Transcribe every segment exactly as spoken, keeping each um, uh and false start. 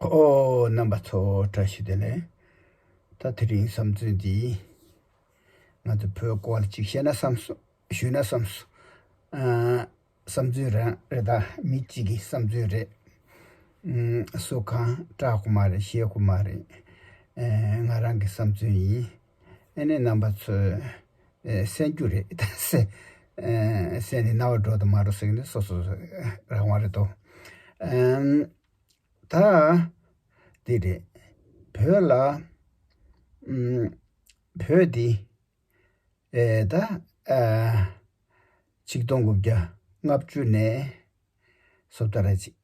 ཨོ། རྣམ་པ་ཚོ་བཀྲ་ཤིས་བདེ་ལེགས། ད་དེ་རིང་བསམ་ཚུལ་འདི་ང་ཚོ་བོད་སྐོར་ལ་ཅིག་བཤད་ན་བསམ་སོང་། ཞུས་ན་བསམ་སོང་། ཨ། བསམ་ཚུལ་རང་རེད། ད་མི་གཅིག་གི་བསམ་ཚུལ་རེད། ཨུམ། སུ་གང་སྐྲག་དགོས་མ་རེད། ཤེས་དགོས་མ་རེད། ཨེ། ང་རང་གི་བསམ་ཚུལ་ཡིན། ཨ་ནི་རྣམ་པ་ཚོས་ཨེ། གསན་རྒྱུ་རེད། ད་གསན། ཨེ། གསན་ནས་རྣ་བར་འགྲོ་དང་མ་འགྲོ་ཟེར་གྱི་འདུག། སོ་སོ་སོ་རང་དབང་རེད་དོ། ཨམ། ད་འདི་རེད། བོད་ལ། ཨམ། བོད་འདི། ཨེ། ད། ཨ། ཆིག་སྟོང་དགུ་བརྒྱ་ལྔ་བཅུ་ནས་སོ་ལྟར་ཅིག་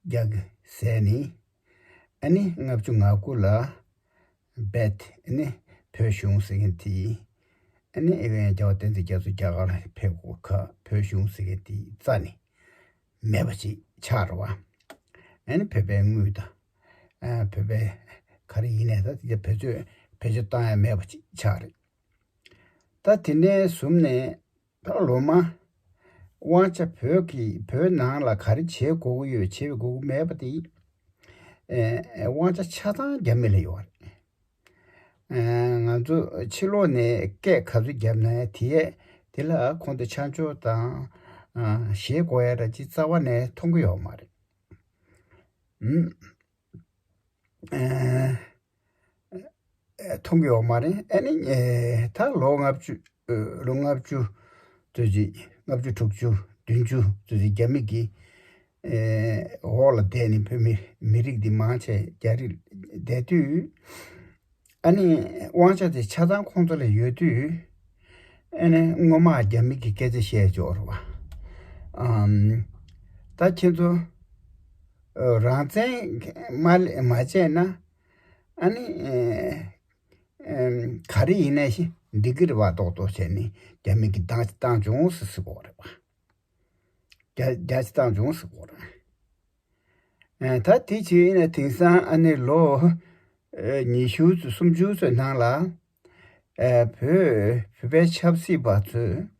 རྒྱ་གི་ཟས་ནི། ཨ་ནི་ལྔ་བཅུ་ང་དགུ་ལ་རྦད་ཨ་ནི་བོད་གཞུང་ཟེར་མཁན་དེ། ཨ་ནི་ཨེ་ཝེ་རྒྱལ་བ་བསྟན་འཛིན་རྒྱ་མཚོ་རྒྱ་གར་ལ་ཕེབས་དགོས་ཁ། བོད་གཞུང་ཟེར་མཁན་དེ་རྩ་ནས་མེད་པ་ཅིག་ཆགས་རེད་བ། ཨ་ནི་བོད་པའི་དངུལ་དང་། ཨ། བོད་པའི་ག་རེ་ཡིན་ནའི་ད་དེ་བེད་སྤྱོད་བེད་སྤྱོད་བཏང་ཡ་མེད་པ་ཅིག་ཆགས་རེད། ད་དེ་ནས་བཟུང་ནས་ད་ལོ་མ་དབང་ཆ་བོད་ཀྱི་བོད་ནང་ལ་ག་རེ་བྱེད་དགོས་ཀྱི་ཡོད། བྱེད་དགོས་ཀྱི་མེད་པ་དེ། ཨེ། དབང་ཆ་ཆ་ཚང་རྒྱ་མི་ལ་ཡོད་རེད། ཨེ། ང་ཚོ་ཕྱི་ལོགས་ནས་སྐད་ག་ཚོད་བརྒྱབ་ན་དེ་དེ་ལ་ཁོང་ཚོ་ཆ་འཇོག་དང་། ཨ། ཞེད་དགོས་ཡ་འདྲ་ཅིག་རྩ་བ་ནས་མཐོང་གི་ཡོད་མ་རེད། ཨུམ། ཨེ། མཐོང་གི་ཡོད་མ་རེད། ཨ་ནི། ཨེ། ད་ལོ་ལྔ་བཅུ། ཨེ། ལོ་ལྔ་བཅུ་ཙམ་ཅིག། ལྔ་བཅུ་དྲུག་ཅུ་བདུན་ཅུ་ཙམ་ཅིག་རྒྱ་མི་གི། ཨེ། འོག་ལ་བསྡད་ནས་བོད་མི་མི་རིགས་འདི་མང་ཆེ་རྒྱ་རིགས་བསྡད་དུས། ཨ་ནི་དབང་ཆ་དེ་ཆ་ཚང་ཁོང་ཚོ་ལ་ཡོད་དུས། ཨ་ནི་སྔོན་མ་རྒྱ་མི་གི་སྐད་ཆ་བཤད་ཆོག་རེད་བ། ཨམ། ད་ཁྱེད་ཚོ་རང་བཙན་མ་མ་བྱས་ན། ཨ་ནི། ཨེ། ཨེམ། ག་རེ་ཡིན་ནའི་འགྲིག་གི་རེད་བ། ཏོག་ཏོག་བྱས་ནས་རྒྱ་མི་གིས་བཏང་བཏང་བྱུང་ཟེར་ཟེར་གོ་རེད་བ། རྒྱ་རྒྱ་ཆེ་བཏང་བྱུང་ཟེར་གོ་རེད། ཨེ། ད་དེ་བྱས་ཡིན་ན་དེང་སང་ཨ་ནི་ལོ། ཨེ། ཉི་ཤུ་ཙམ་སུམ་ཅུ་ཙམ་ནང་ལ། ཨེ། བོད་བོད་པའི་ཆབ་སྲིད་པ་ཚོས་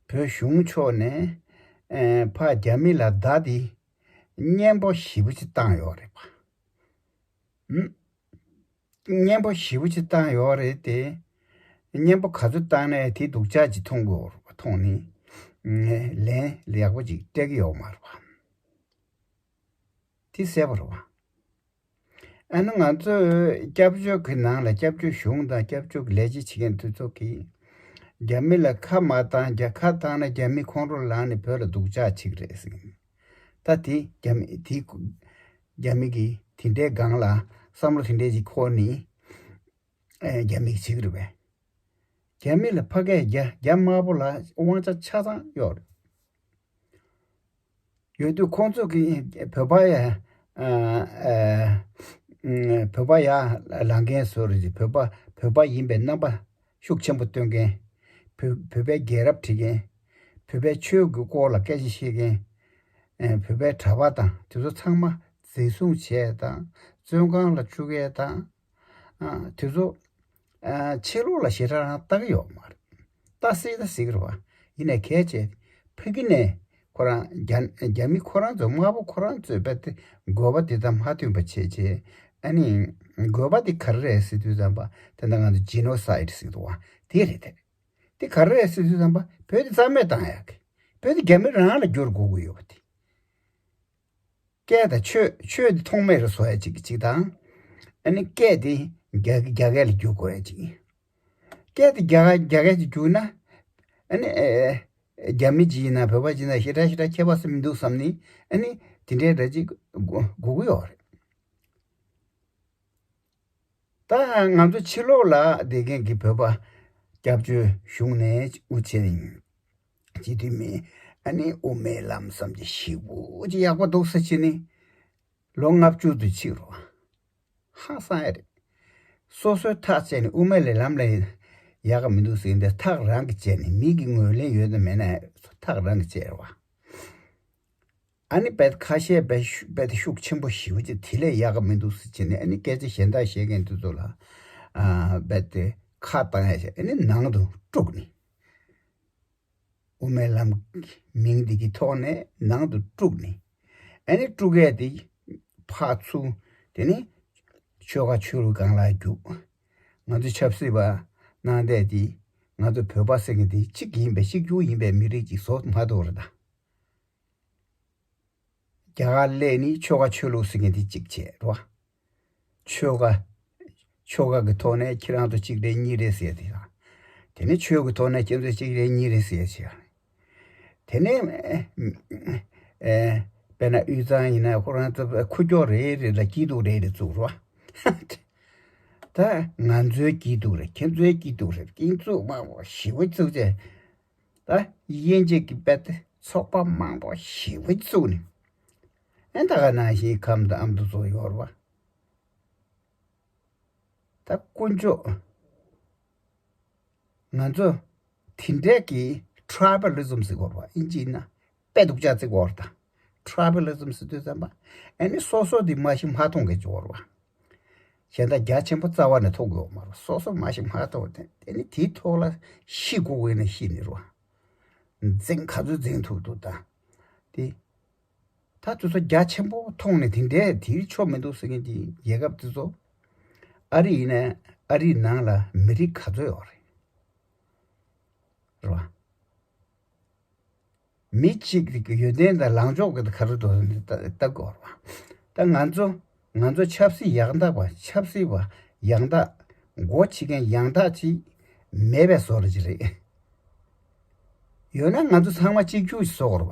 བོད་གཞུང་ཕྱོགས་ནས། ཨེ། ཕར་རྒྱ་མི་ལ་བརྡ་དེ་སྙན་པོ་ཞེ་པོ་ཅིག་བཏང་ཡོད་རེད་པ། ཨུམ། སྙན་པོ་ཞེ་པོ་ཅིག་བཏང་ཡོད་རེད་དེ། སྙན་པོ་ག་ཚོད་བཏང་ནའི་དེ་སྡུག་ཅག་ཅིག་མཐོང་དགོས། མཐོང་ནས། ལན་ཡག་པོ་ཅིག་སྤྲད་ཀྱི་ཡོད་མ་རེད་བ། དེ་གསལ་པོ་རེད་བ། ཨ་ནི་ང་ཚོས་སྐྱབས་བཅོལ་གྱི་ནང་ལ་སྐྱབས་བཅོལ་གཞུང་དང་སྐྱབས་བཅོལ་གྱི་ལས་བྱེད་བྱེད་མཁན་དེ་ཚོ་གིས་རྒྱ་མི་ལ་ཁ་མ་བཏང་། རྒྱ་ཁ་བཏང་ན་རྒྱ་མི་ཁོང་ཁྲོ་ལངས་ནས་བོད་ལ་སྡུག་ཅག་བྱེད་ཀྱི་རེད་ཟེར། ད་དེ་རྒྱ་མི་དེ་རྒྱ་མི་གིས་དེ་འདྲའི་སྒང་ལ་བསམ་བློ་དེ་འདྲའི་ཅིག་འཁོར་ནས། ཨེ། རྒྱ་མི་གིས་བྱེད་ཀྱི་རེད་པས། རྒྱ་མི་ལ་ཕ་སྐད་རྒྱ་རྒྱ་དམར་པོ་ལ་དབང་ཆ་ཆ་ཚང་ཡོད་རེད། ཡོད་དུས་ཁོང་ཚོ་གིས་བོད་པ་ཡ། ཨ། ཨ། བོད་པ་ཡར་ལངས་མཁན་བཟོ་རེད། བོད་པ་བོད་པ་ཡིན་པའི་རྣམ་པ་ཤུགས་ཆེན་པོ་སྟོན་མཁན། བོད་བོད་པའི་རྒྱལ་རབས་བྲིས་མཁན། བོད་པའི་ཆོས་ཀྱི་སྐོར་ལ་སྐད་ཆ་བཤད་མཁན། ཨེ། བོད་པའི་གྲྭ་པ་དང་དེ་ཚོ་ཚང་མ་འཛིན་བཟུང་བྱས་དང་། བཙོན་ཁང་ལ་བཅུག་ཡས་དང་། ཨ། དེ་ཚོ། ཨ། ཕྱི་ལོགས་ལ་ཞེ་དྲག་རང་ལྟ་གི་ཡོད་མ་རེད། ལྟ་སྲིད་ལྟ་སྲིད་ཀྱི་རེད་བ། ཡིན་ནའི་གལ་ཆེ་ཕ་གི་ནས་ཁོ་རང་རྒྱ་རྒྱ་མི་ཁོ་རང་ཚོ་དམར་པོ་ཁོ་རང་ཚོས་རྦད་དེ་དགོས་པ་དེ་དང་མ་མཐུན་པ་བྱས་བྱས། ཨ་ནི་དགོས་པ་དེ་ག་རེ་རེད་ཟེར་དུས་ཙམ་པ་དེ་འདྲ་ང་ཚོ་ཇི་ནོ་སའིཌ་ཟེར་གི་འདུག་བ། དེ་རེད་དེ། དེ་ག་རེ་རེད་ཟེར་དུས་ཙམ་པ་བོད་དེ་རྩ་མེད་བཏང་ཡག་གི། བོད་དེ་རྒྱ་མི་རང་ལ་བསྒྱུར་དགོས་ཀྱི་ཡོད་པ་དེ། སྐད་དང་ཆོས། ཆོས་འདི་ཐོག་མེད་རུ་བཟོ་ཡ་གཅིག་གཅིག་དང་། ཨ་ནི་སྐད་འདི་རྒྱ་རྒྱ་སྐད་ལ་བསྒྱུར་དགོས་ཡ་གཅིག། སྐད་འདི་རྒྱ་རྒྱ་སྐད་ཅིག་བསྒྱུར་ན། ཨ་ནི་ཨེ། རྒྱ་མི་ཅིག་ཡིན་ན་བོད་པ་ཅིག་ཡིན་ན་ཞེ་དྲག་ཞེ་དྲག་ཁྱད་པར་ཟེར་མི་འདུག་བསམ་ནི། ཨ་ནི་དེ་འདྲའི་འདྲ་ཅིག་དགོས་དགོས་ཀྱི་ཡོད་རེད། ད་ང་ཚོ་ཕྱི་ལོགས་ལ་བསྡད་མཁན་གྱི་བོད་པ་སྐྱབས་བཅོལ་གཞུང་ནས་དབུ་ཆེ་ནས་སྤྱི་འཐུས་མི། ཨ་ནི་དབུ་མའི་ལམ་བསམ་གྱི་ཞེ་པོ་ཅིག་ཡག་པོ་འདུག་ཟེར་བྱས་ནས་ལོ་ལྔ་བཅུ་དུ་ཕྱིན་རོ། ཧང་སང་ཡ་རེད། སོ་སོའི་ཐག་བཅད་ནས་དབུ་མའི་ལམ་ལ་ཡག་ག་མི་འདུག་ཟེར་གྱི་འདི་ཐག་རང་གིས་བཅད་ནས། མི་གི་ངོས་ལེན་ཡོད་དམ་མེད་ན་ཐག་རང་གིས་བཅད་རེད་བ། ཨ་ནི་རྦད་ཁ་ཤས་རྦད་ཤུ་རྦད་ཤུགས་ཆེན་པོ་ཞེ་པོ་ཅིག་དེ་ལས་ཡག་ག་མི་འདུག་ཟེར་བྱས་ནས། ཨ་ནི་སྐད་ཆ་གཞན་དག་བཤད་མཁན་དེ་ཚོ་ལ། ཨ། རྦད་དེ་ཁ་བཏང་ཡ་བྱས། ཨ་ནི་ནང་དུ་དཀྲུགས་ནས། དབུ་མའི་ལམ་མིང་འདི་གི་ཐོག་ནས་ནང་དུ་དཀྲུགས་ནས། ཨ་ནི་དཀྲུགས་ཡས་དེ་ ཕར་ཚུར། དེ་ནས་ཆོལ་ཁ་ཆོས་ལུགས་སྒང་ལ་རྒྱུག་ང་ཚོ་ཆབ་སྲིད་པ་གནང་བསྡད་དེ། ང་ཚོ་བོད་པ་ཟེར་མཁན་དེ་གཅིག་ཡིན་པའི་གཅིག་གྱུར་ཡིན་པའི་མི་རིགས་ཅིག་བཟོ་མ་ཐུབ་རེད་ད། རྒྱ་གར་སླེབས་ནས་ཆོལ་ཁ་ཆོས་ལུགས་ཟེར་མཁན་དེ་གཅིག་བྱས་རེད་བ། ཆོལ་ཁ་ཆོལ་ཁ་གི་ཐོག་ནས་ཁྱེད་རང་ཚོ་གཅིག་རེད་གཉིས་རེད་ཟེར་དེ་དང་། དེ་ནས་ཆོས་ཀྱི་ཐོག་ནས་ཁྱེད་ཚོ་གཅིག་རེད་གཉིས་རེད་ཟེར་བྱས། དེ་ནས་ཨེ་དཔེར་ན་དབུས་གཙང་ཡིན་ན་ཁོ་རང་ཚོ་ཁུ་སྐྱོ་རེད་རེད་ལ་སྐྱིད་སྡུག་རེད་རེད་བཙུགས་རོ། ད་ང་ཚོའི་སྐྱིད་སྡུག་རེད། ཁྱེད་ཚོའི་སྐྱིད་སྡུག་རེད། སྐྱིད་སྡུག་མང་པོ་ཞེ་པོ་བཙུགས་བྱས། ད་དབྱེ་འབྱེད་ཀྱི་དཔེ་དེ་ཚོགས་པ་མང་པོ་ཞེ་པོ་བཙུགས་ནས། ཨེ་ད་ག་ནང་བཞིན་ཁམས་དང་ཨ་མདོ་ཚོ་ཡོད་རེད་བ། ད་དཀོན་མཆོག་ང་ཚོ་དེ་འདྲས་ཀྱི་ཊྲའི་བལ་ཨི་ཛམ་ཟེར་གོ་རེད་བ། ཨིན་ཇི་ཡིན་ན་དཔེ་སྡུག་ཅག་བརྩི་གོ་རེད་ད། ཊྲའི་བལ་ཨི་ཛམ་ཟེར་དུས་ཙམ་པ། ཨ་ནི་སོ་སོ་དེ་མ་ཤི་མ་མཐོང་གི་ཅོག་རེད་བ། གཞན་དག་རྒྱ་ཆེན་པོ་རྩ་བ་ནས་མཐོང་གི་ཡོད་མ་རེད། སོ་སོ་མ་ཤི་མ་མཐོང་དེ་དེ་ནི་དེའི་ཐོག་ལ་ཤི་དགོས་དགོས་ན་ཤི་ནི་རེད་བ། འཛིང་ག་ཚོད་འཛིང་ཐུབ་འདུག་ད། དེ། ད་དུས་ཚོད་རྒྱ་ཆེན་པོ་མཐོང་ནས་དེ་འདྲའི་དེའི་ཆོ་མི་འདུག་ཟེར་མཁན་གྱི་རྒྱལ་ཁབ་དེ་ཚོ། ཨ་རི་ཡིན་ན་ཨ་རིའི་ནང་ལ་མི་རིགས་ག་ཚོད་ཡོད་རེད། རེད་བ། མི་གཅིག་གི་ཡོན་ཏན་དང་ལངས་ཕྱོགས་ཀྱི་ག་རེ་འདུག་ལྟ་དགོས་རེད་བ། ད་ང་ཚོ་ང་ཚོ་ཆབ་སྲིད་ཡང་དག་པ་ཆབ་སྲིད་པ་ཡང་དག་མགོ་ཁྲིད་མཁན་ཡང་དག་ཅིག་མེད་པའི་བཟོ་འདྲ་ཅིག་རེད། ཡོད་ན་ང་ཚོ་ཚང་མ་གཅིག་གྱུར་བཟོ་དགོས་རེད་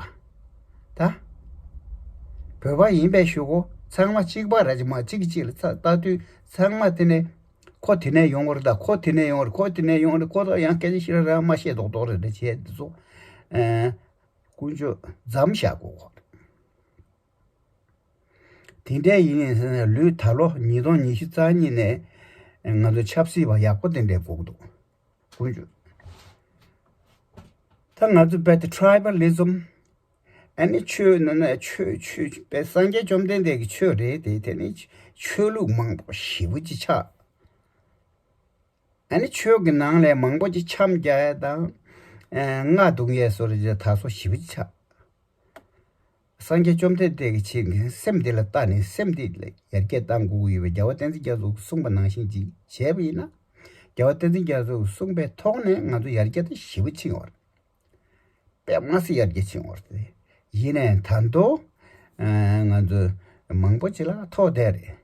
བ། ད་བོད་པ་ཡིན་པའི་གཞུག་གུ་ཚང་མ་གཅིག་པ་རེད་ཅིག་མ་གཅིག་གཅིག་ལ་ཚ་ལྟ་དུས་ཚང་མ་དེ་ནས་ཁོ་དེ་ནས་ཡོང་བ་རེད། ད་ཁོ་དེ་ནས་ཡོང་བ་རེད། ཁོ་དེ་ནས་ཡོང་བ་རེད། ཁོ་ཚོ་ཡང་སྐད་ཆ་ཤི་ར་ར་མ་བཤད་རྡོག་རྡོག་རེད་རེད་བྱས་དེ་ཚོ་ཨ་དཀོན་མཆོག་མཚམས་བཞག་དགོས་རེད། དེ་འདྲ་ཡིན་ནའི་ཟེར་ན་ལོའི་ད་ལོ་ཉིས་སྟོང་ཉི་ཤུ་རྩ་གཉིས་ནས་ང་ཚོ་ཆབ་སྲིད་པ་ཡག་པོ་དེ་འདྲ་དགོས་ཀྱི་འདུག་དཀོན་མཆོག་ད་ང་ཚོ་རྦད་དེ་ཊྲའི་བལ་ཨི་ཛམ། ཨ་ནི་ཆོས་ནང་ན་ཆོས་ཆོས་པའི་སངས་རྒྱས་བཅོམ་ལྡན་འདས་ཀྱི་ཆོས་རེད་དེ། དེ་ནི་ཆོས་ལུགས་མང་པོ་ཞེ་པོ་ཅིག་ཆགས། ཨ་ནི་ཆོས་ཀྱི་ནང་ལས་མང་པོ་ཅིག་འཆམ་རྒྱག་ཡ་དང་། ཨ་རྔ་བརྡུང་ཡས་བཟོ་འདྲ་ཅིག་དར་སྲོལ་ཞེ་པོ་ཅིག་ཆགས། སངས་རྒྱས་བཅོམ་ལྡན་འདས་ཀྱི་ཆེད་ཀྱི་སེམས་འདི་ལ་བལྟ་ནས་སེམས་འདི་ལ་ཡར་རྒྱས་གཏང་དགོས་ཀྱི་ཡོད་པའི་རྒྱལ་བ་བསྟན་འཛིན་རྒྱ་མཚོས་གསུངས་པ་ནང་བཞིན་ཅིག་བྱས་པ་ཡིན་ན། རྒྱལ་བ་བསྟན་འཛིན་རྒྱ་མཚོས་གསུངས་པའི་ཐོག་ནས་ང་ཚོ་ཡར་རྒྱས་དེ་ཞེ་པོ་ཕྱིན་ཡོད་རེད། དཔེ་མ་སྲིད་ཡར་རྒྱས་ཕྱིན་ཡོད་རེད། ཡིན་ནའི་ད་དུང་ང་ཚོ་མང་པོ་ཅིག་ལ་ཐོག་བསྡད་རེད།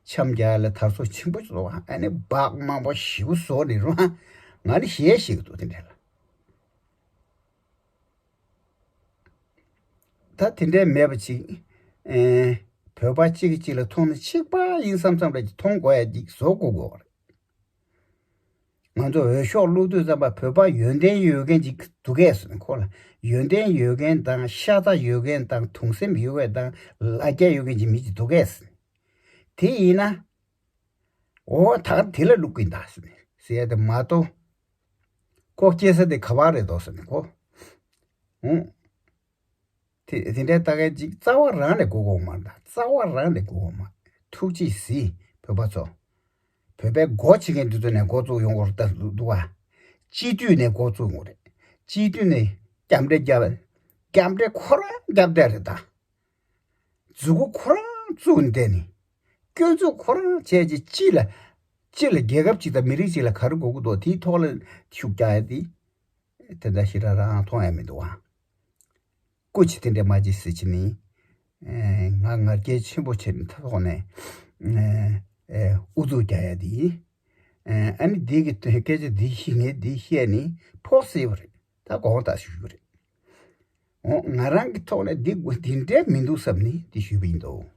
འཆམ་རྒྱག་ཡ་ལ་དར་སྲོལ་ཆེན་པོ་ཅིག་བཟོ་བ། ཨ་ནི་སྦག་མང་པོ་ཞེ་པོ་བཟོ་ནས་རུང་ང་ནི་ཞེད་ཤེས་ཀྱི་འདུག་དེ་འདྲ་ལ། ད་དེ་འདྲའི་མེད་པ་ཅིག་ཨེ། བོད་པ་གཅིག་གིས་གཅིག་ལ་མཐོང་ན་གཅིག་པ་ཡིན་བསམ་བསམ་རེ་ཅིག་མཐོང་དགོས་ཡ་ཅིག་བཟོ་དགོས་དགོས་རེད། ང་ཚོ་འོས་ཤོག་བླུག་དུས་ཙམ་པ་བོད་པ་ཡོན་ཏན་ཡོད་མཁན་ཅིག་འདུག་གས་ཟེར་ནས། ཁོ་ལ་ཡོན་ཏན་ཡོད་མཁན་དང་ཤ་ཚ་ཡོད་མཁན་དང་དུང་སེམས་ཡོད་མཁན་དང་ལ་རྒྱ་ཡོད་མཁན་ཅིག་མི་ཅིག་འདུག་གས་ཟེར་ནས། དེ་ཡིན་ན། འོ་ད་ག་དེ་ལ་བླུག་གིན་ད་ཟེར་ནས་ཟེར་ཡ་དེ་མ་གཏོགས། ཁོ་སྐྱེ་ས་དེ་ག་བ་རེད་དོ་ཟེར་ནས་ཁོ། ཨུང་། དེ་དེ་འདྲའི་ལྟ་མཁན་ཅིག་རྩ་བ་རང་ནས་དགོས་དགོས་མ་རེད། རྩ་བ་རང་ནས་དགོས་དགོས་མ་རེད། ཐུགས་རྗེས་གཟིགས་བོད་པ་ཚོ། བོད་པའི་འགོ་ཁྲིད་མཁན་དེ་ཚོ་ནས་འགོ་བཙུགས་ཡོང་དགོས་རེད་ད་འདུག་བ། སྤྱི་འཐུས་ནས་འགོ་བཙུགས་དགོས་རེད། སྤྱི་འཐུས་ནས་རྒྱབ་འདྲེ་རྒྱབ། རྒྱབ་འདྲེ་ཁོ་རང་རྒྱབ་བསྡད་རེད་ད། མཛུ་གུ་ཁོ་རང་བཙུགས་ནས་བསྡད་ནས། སྐྱོན་འཛུགས་ཁོ་རང་བྱས་རྗེས་སྤྱི་ལ། སྤྱི་ལ་རྒྱལ་ཁབ་ཅིག་དང་མི་རིགས་ཅིག་ལ་ག་རེ་དགོས་ཀྱི་འདུག་དེའི་ཐོག་ལ་ཤུགས་རྒྱག་ཡ་དེ། དེ་འདྲ་ཞིག་རང་རང་མཐོང་ཡ་མི་འདུག་ཨ། སྐུ་མཁྱེན་དེ་འདྲ་མ་བྱེད་ཟེར་གྱི་ནི། ང་ང་རྒྱལ་ཆེན་པོ་བྱེད་ཐོག་ནས་ཨུ་ཚུགས་རྒྱག་ཡ་དེ། ཨ་ནི་འདི་གི་སྐད་ཆ་འདི་ཤི་ངས་འདི་བཤད་ནི་ཕོག་སྲིད་པ་རེད། ད་དགོངས་དག་ཞུ་རྒྱུ་རེད། འོ་ང་རང་གི་ཐོག་ནས་འདི་འདི་འདྲ་མི་འདུག་བསམ་ནི་འདི་ཞུས་པ་ཡིན་འདུག